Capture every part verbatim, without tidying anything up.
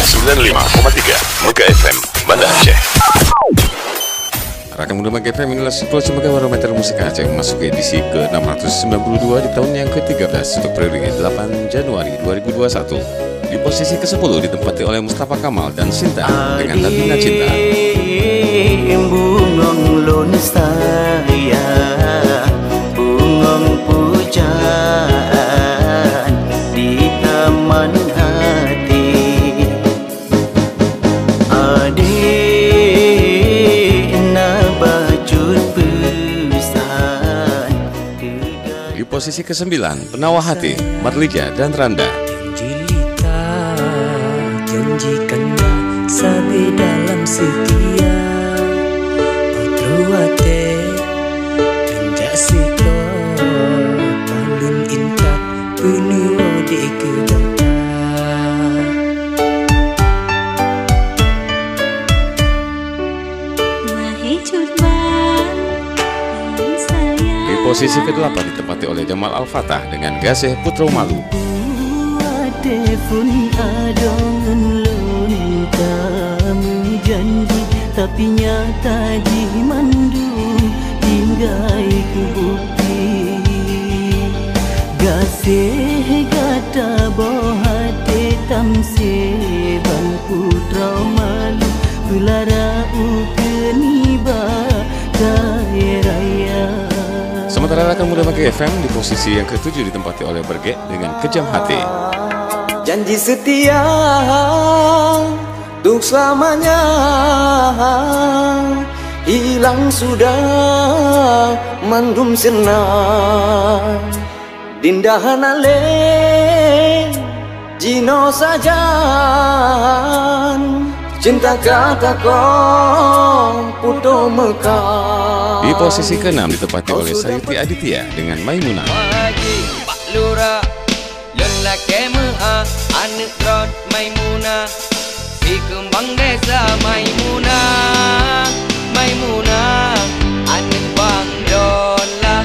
Sembilan lima koma tiga Mega F M, Banda Aceh. Rakan Muda Mega F M, inilah Siklon sebagai barometer musik Aceh memasuki edisi ke enam ratus sembilan puluh dua di tahun yang ketiga belas untuk periode delapan Januari dua ribu dua puluh satu. Di posisi kesepuluh ditempati oleh Mustafa Kamal dan Sinta dengan lagunya Cinta. Adik bungong lôn sayang, bungong pujaan di taman hati. Adik na bacut peusan. Di posisi kesembilan, Penawar Hati, Marlija dan Randa. Janji lita, janji kanda, sabe dalam setia. Putroe watèe, tunjak seutôt, paleng intat, peunuwoe di keudata. Wahai cut bak sayang. Di posisi kedelapan ditempati oleh Jamal Al-Fatah dengan Gaséh Putroe Malu. Watèe phôn adoe ngon lôn ka meujanji, tapi nyata jih mandum tinggai keu bukti. Gaséh gata boh até tamsé ban Putroe Malu, peulara ukeue nibak kayèe raya. Sementara rakan Muda Mega F M di posisi yang ketujuh ditempati oleh Bergek dengan Kejam Hati. Janji setia untuk selamanya hilang sudah mandum sirna. Dinda hana lé jinoe sajan, cinta ka takong putôh meukat. Di posisi keenam ditempati oleh Sayuti Aditya dengan Maimunah. Haji Pak Lurah, lôn lakèe meu'ah aneuk droen Maimunah. Si keumbang desa Maimunah, Maimunah, aneuk bang lôn lah.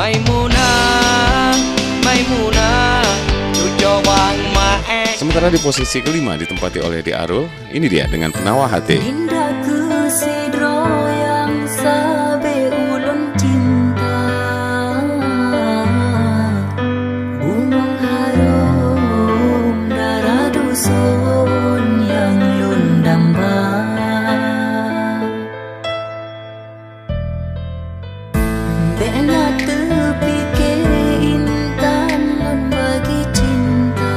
Maimunah, Maimunah, cucoe wang maéh. Sementara di posisi kelima ditempati oleh Dek Arul, ini dia dengan Penawar Hati. Dinda keu sidroe nyang sabe ulôn cinta. Bungong harôm dara dusun nyang lôn damba. Bèk na teupike intan lôn bagi cinta.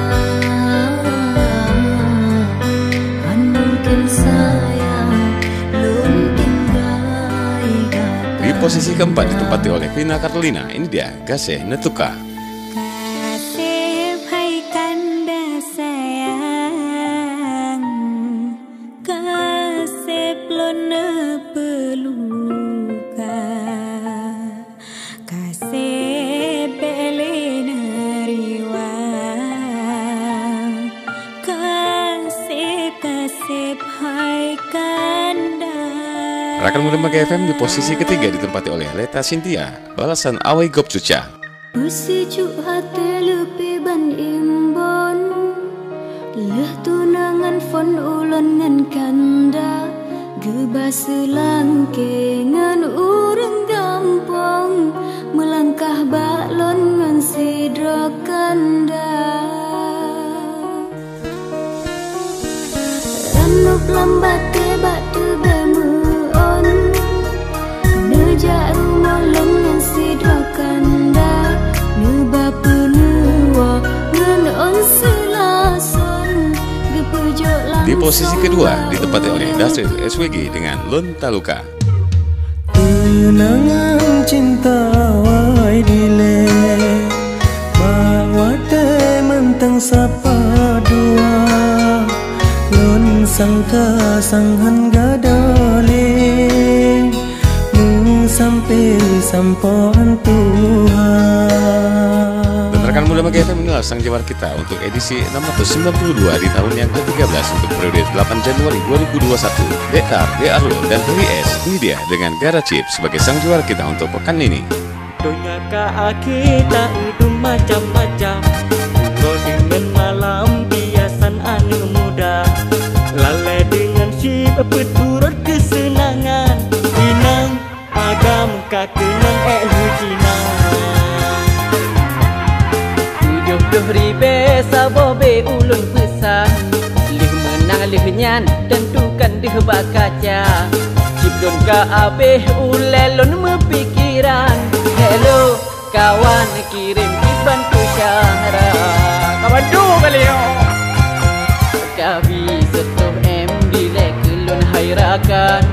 Hana mungken sayang lôn tinggai gata. Di posisi keempat ditempati oleh Vina Carlina. Ini dia, Gaséh Neutuka. Ka sép hai kanda sayang, ka sép lôn neupeuluka, ka sép bèk lé neuriwang, ka sép, ka sép hai kanda. Rakan Muda Mega F M di posisi ketiga ditempati oleh Leta Cynthia, Balasan Awai Gob Cuca. Beusijuek até leupie ban imbon, lheueh tunangan phôn ulôn ngon kanda. Geuba seulangké ngon ureueng gampông, meulangkah bak lôn ngon sidroe kanda. Ranup lam batèe bak teubèe meu'ôn, neujak rumoh lôn ngon sidroe kanda, neuba peunuwoe ngon ôn seulason, geupeujok lam. Di posisi kedua ditempati oleh Dasril S W G dengan Lôn Taluka. Teunangan cinta wai dilèe, bak watèe mantong sapat dua. Lôn sangka sang han gadôh lé, meusampé sampoe tuha. Dan rakan Muda Mega F M, inilah sang jawara kita untuk edisi enam ratus sembilan puluh dua di tahun yang ketiga belas untuk periode delapan Januari dua ribu dua puluh satu. Dek Tar, Dek Arul, dan Heri S, ini dia dengan Gara Chip sebagai sang jawara kita untuk pekan ini. Donya ka akhé, taeudeueng macam-macam. Uroe deungon malam, pi Ribée saboh bé ulôn peusan, lheueh meunang lheueh nyan teuntukan deuh bak kaca. Cit lôn ka abéh ulée lôn meupikeran. Hello, kawan, kirém cit bantu syarat. Ka bantu kali nyoe. Ka bi seutôh M dilée keu lôn hai rakan.